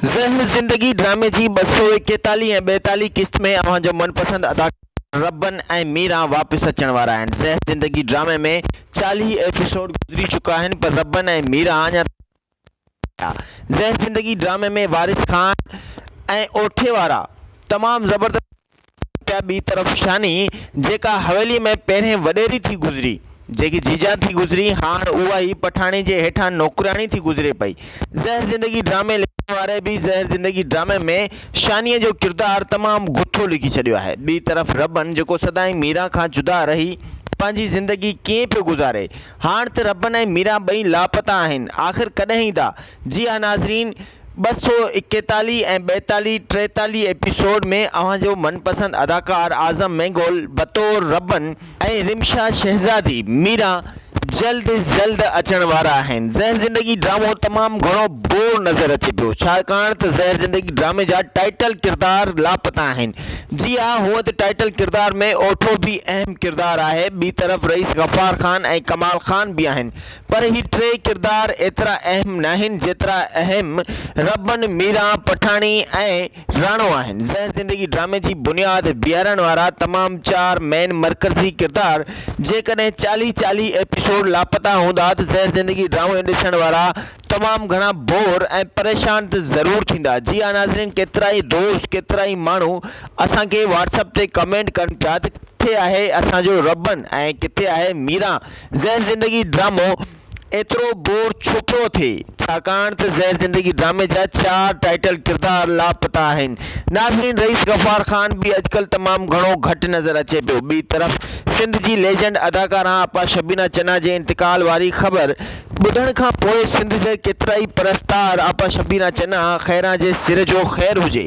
زهر زندگي ڊرامي جي 241 ۽ 42 قسط ۾ اوهان جو من پسند اداڪار ربن ۽ ميران واپس اچڻ وارا آهن. زهر زندگي ڊرامي ۾ 40 ايپيسوڊ گذري چڪا آهن پر ربن ۽ ميران اڃا تائين آيا. زهر زندگي ڊرامي ۾ وارث خان ۽ اوٺي وارا تمام زبردست پيا ٻي طرف شاني جيڪا حويلي ۾ پهرين وڏيري ٿي گذري جيڪي جيجان ٿي گذري هاڻ اها ئي پٺاڻي جي هيٺان نوڪرياڻي ٿي گذري پئي. زهر زندگي ڊرامي لکڻ واري به زهر زندگي ڊرامي ۾ شانيء جو ڪردار تمام گٿو لکي ڇڏيو آهي. ٻي طرف ربن جيڪو سدائين ميران کان جدا رهي پنهنجي زندگي ڪيئن پيو گذاري. هاڻ ته ربن ۽ ميران ٻئي لاپتا آهن آخر ڪڏهن ايندا. جي ها ناظرين 241 ۽ 42 43 ايپيسوڊ ۾ اوهان جو من پسند اداڪار اعظم مينگول بطور ربن ۽ رمشا شهزادي ميران جلد جلد اچڻ وارا آهن. زهر زندگي ڊرامو تمام گهڻو بور نظر اچي پيو ڇاڪاڻ ته زهر زندگي ڊرامي جا ٽائيٽل ڪردار لاپتا آهن جي ها هونئن ته ٽائيٽل ڪردار ۾ اوٺو به اهم ڪردار آهي ٻي طرف رئيس غفار خان ۽ ڪمال خان به آهن پر هي ٽيئي ڪردار ايترا اهم ناهن جيترا اهم ربن، ميران، پٺاڻي ۽ راڻو آهن. زهر زندگي ڊرامي جي بنياد بيهارڻ وارا تمام چار مين مرڪزي ڪردار جيڪڏهن چاليهه چاليهه ايپيسوڊ لاپتا هوندا ته زهر زندگي ڊرامو ڏسڻ وارا تمام گهڻا بور ۽ پريشان ته ضرور ٿيندا. جي ها ناظرين ڪيترائي دوست ڪيترائي ماڻهو اسان کي واٽس اپ تي ڪمينٽ ڪن پيا ته ڪٿي آهي اسان جو ربن ۽ ڪٿي آهي ميران زهر زندگي ڊرامو ايترو بور ڇو پيو ٿئي؟ ڇاڪاڻ ته زهر زندگي ڊرامي جا چار ٽائيٽل ڪردار لاپتا آهن. ناظرين رئيس غفار خان به اڄڪلهه تمام گهڻو گهٽ نظر اچي پيو. ٻي طرف سنڌ جي ليجنڊ اداڪارا آپا شبينا چنا جي انتقال واري خبر ٻڌڻ کان پوء سنڌ جا ڪيترائي پرستار آپا شبينا چنا خيران جي سر جو خير هجي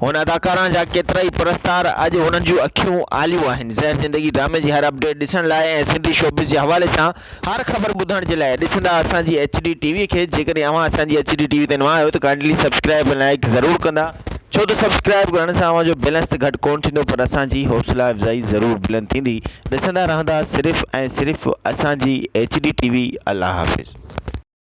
هن اداڪارا جا ڪيترائي پرستار اڄ هنن جون اکيون آليون آهن. زهر زندگي ڊرامي جي هر اپڊيٽ ڏسڻ لاء ۽ سنڌي شوبز جي حوالي سان هر خبر ٻڌڻ جي لاء ڏسندا اسان جي ايڇ ڊي ٽي وي کي جيڪڏهن اوهان اسان جي ايڇ ڊي ٽي وي تي نوان آهيو ته ڪائنڊلي سبسڪرائب ۽ لائيڪ ضرور ڪندا ڇو ته سبسڪرائب ڪرڻ سان اوهان جو بيلنس ته گهٽ ڪونه ٿيندو پر اسان جي حوصلا افزائي ضرور بلند ٿيندي ڏسندا رهندا صرف ۽ صرف اسان جي ايڇ ڊي ٽي وي الله حافظ.